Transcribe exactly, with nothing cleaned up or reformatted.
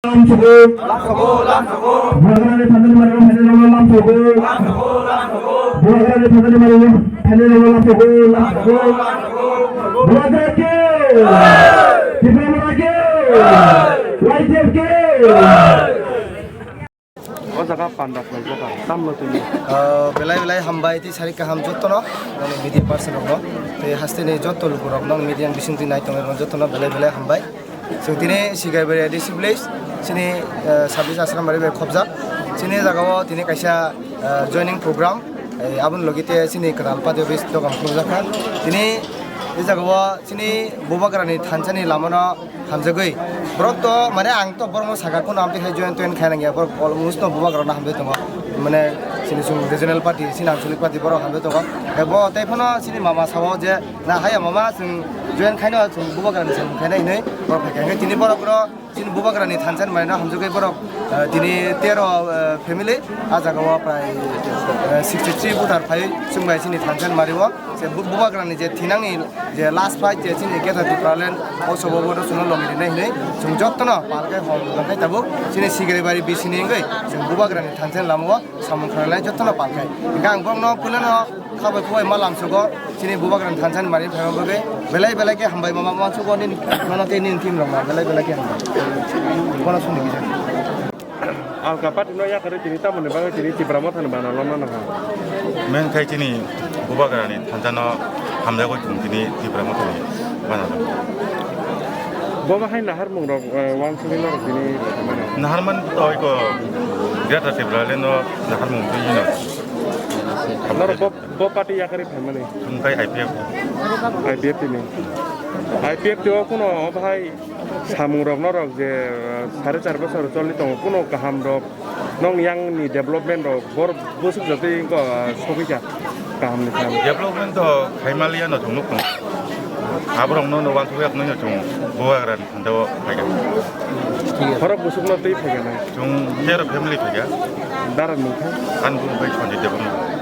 Lamsogo. Bubagrani thansa ni mari o phainai rok no lamsogo. Bubagrani thansa ni mari o phainai rok no lamsogo. Bubagra ki! Tipra Motha ki! Y T F ki! O jaga panda khlaijak ang, tamno twi. Ah, belai belai hambai tei sari kaham jotono, nani media person rokno, tei hasteni joto lukurokno, media ni bisingtwi nai tongnai rok jotono belai belai hambai. Chwng tini Sigaibari A D C village, chini, ah, sabis Asrambari bai khobjak. Chini jagao tini kaisa, ah, joining program, eh, aboni logi tei chini kwtal party office dogan khulukjak kha. Tini e jagao chini Bubagrani thansani lamano hamjagwi. Borok to, mane, ang to borokno saka, kuno amtwi khai join toin khaina ya, borok almost no Bubagrano hamjagwi tongo. Mane, chini chwng regional party, chini Anchalik party borok hamjagwi tongo. Ebo tei phano chini mama sao je, na haya mama, chwng join khaino, chwng Bubagrani samung khaina hinwi borok phaikha. Hingkhe tini borok ro chini Bubagrani thansa ni mari no hamjagwi borok, eh, tini tero, eh, family, ah jagao prai, eh, sixty three voter phai chwng bai chini thansa ni mari o. Je bu-, Bubagrani je thinangni je last fight je chini Greater Tipraland o sobo bono chwngno lomi rinai hinwi chwng jottono palkhai hom rwkha tabuk chini Sigaibari B C ni wngwi chwng Bubagrani thansa ni lamao samung khlainai jottono palkhai. Hingkhe ang borokno puilano khabai khubai ma lamsogo chini Bubagrani thansa ni mari phaima bagwi belai belai khe hambai ma ma uansugo nini nono tei nini team rokno belai belai khe hambai. Bono songni kisa. Alka party no yakarwi tini tamoni bagwi tini Tipra Motha ni bana lama nangkha. Main khai chini Bubagrani thansa no hamjagwi thung tini Tipra Motha ni bana lama. Bo bahai naharmung rok, eh, wansugwi norok tini. Naharman to iko Greater Tipraland no naharmung twi no. Norok bo, bo party yakarwi phaimani. Thung khai I P F. I P F tini. I P F twi o kuno bahai Samung rok norok je, uh, sare char bosor choli tongo, kuno kaham rok, nong yang ni development rok, bor bosok jotoi wngkha, uh, sogwi kha kaham ni kaham. Development to khaimaliya no chwng nukung. Aborok no, no wansuk yak no chwng Bubagra ni thanda o phaikha. Borok bosok no twi phaikha na. Chwng tero family phaikha. Dara nungkha. An bu bai chonji development.